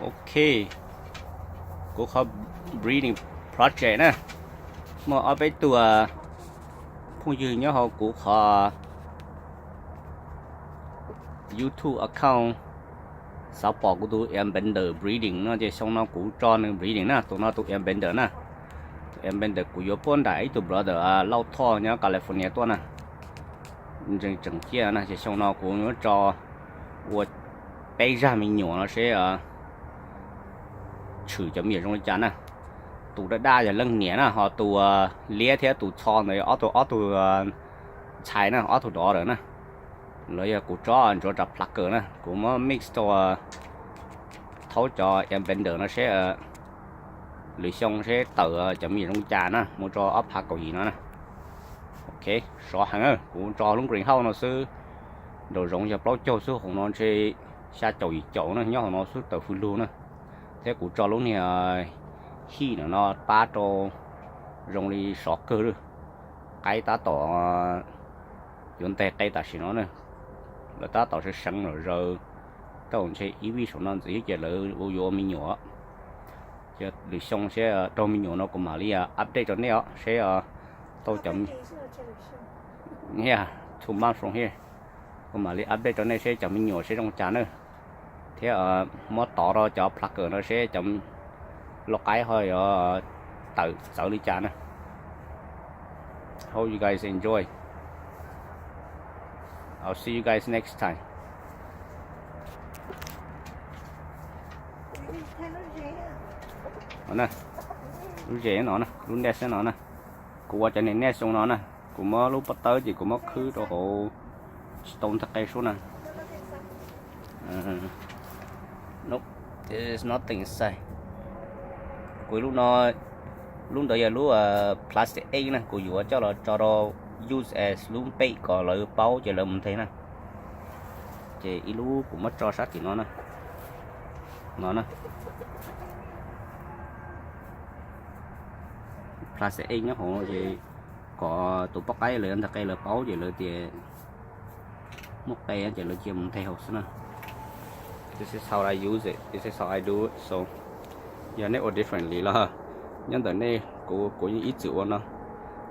Ok, kuv qhov breeding project na, muaj ob peb tug phooj ywg nyob hauv kuv qhov YouTube account xav pom kuv tus Airbender breeding no ces xyoo no kuv tso nws breeding na. Tus no tus Airbender na, tus Airbender kuv yuav puag nram ib tug brother Lauj Thoj nyob California tuaj na. Ntseeg tseem ciaj na ces xyoo no kuv yuav tso ua peb zaj me nyuam no seb tshwm cov me nyuam zoo li cas na. Tus daj daj yog leej niam na, ho tus liab thiab tus txho ntawd ob tug, ob tug ntxhais na, ob tug dov lawm na. Los yog kuv tso ntsuav rau plucker na, kuv muab mix rau thaub cov Airbender no seb lwm xyoo seb tawm cov me nyuam zoo li cas na, mus rau ob phav kaum yim no na. Ok, sov heev, kuv tso lub greenhouse no xwb, nraum zoov yog plaub caug xwb, hauv no ntshe xya caum yim caum na, nyob hauv no xwb tawm hwj lug na. Thiab kuv tso lub niag hij no pab rau zoo li sov kawg lawm. Qaib tab tom yuav nteg qe tam sim no na, lawv tab tom seev seev los zaws, tau ntshe ib vij saum no ntxiv ces lawv yuav ua me nyuam. Ces lwm xyoo seb raug me nyuam no kuv mam li update rau nej os seb tau cov, yeah, two months from here, kuv mam li update rau nej seb cov me nyuam seb zoo cas na. Thiab muab tov rau cov plucker no seb cov lau qaib ho yuav tawm txawv li cas na. Hope you guys enjoy. I'll see you guys next time. Lub zes no, lub nest no na, kuv ua cov niag nest zoo no na, kuv muab lub pob tawb ces kuv muab khwb rau hauv tsis tau nteg qe sub na. Kuv lub no, lub ntawd yog lub plastic egg na, kuv yuav coj los tso rau use as lub npej kom lawv paub ces lawv mus nteg na. Ces ib lub kuv muab tso sab tim no na, no na, plastic egg nyob hauv ces kom tus poj qaib lawv nteg qe lawv paub ces lawv tias muaj qe ces lawv cia mus nteg hauv xwb na. This is how I use it. This is how I do it. So yog nej ua differently los nyob ntawm nej, kuv, kuv yeej ib txwm ua no.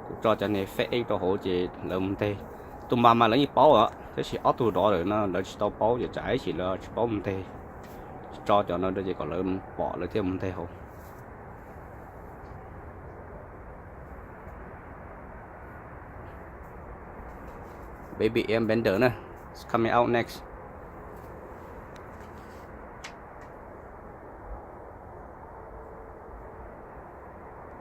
Kuv tso cov niag fake egg rau hauv ces lawv mus nteg. Tus npam mas lawv yeej paub os, tab sis ob tug dov lawm no lawv tsis tau paub ces tsam ib chim lawv tsis paub mus nteg. Tso cov no rau ces kom lawv pom lawv thiaj mus nteg hauv. Baby airbender na, it's coming out next.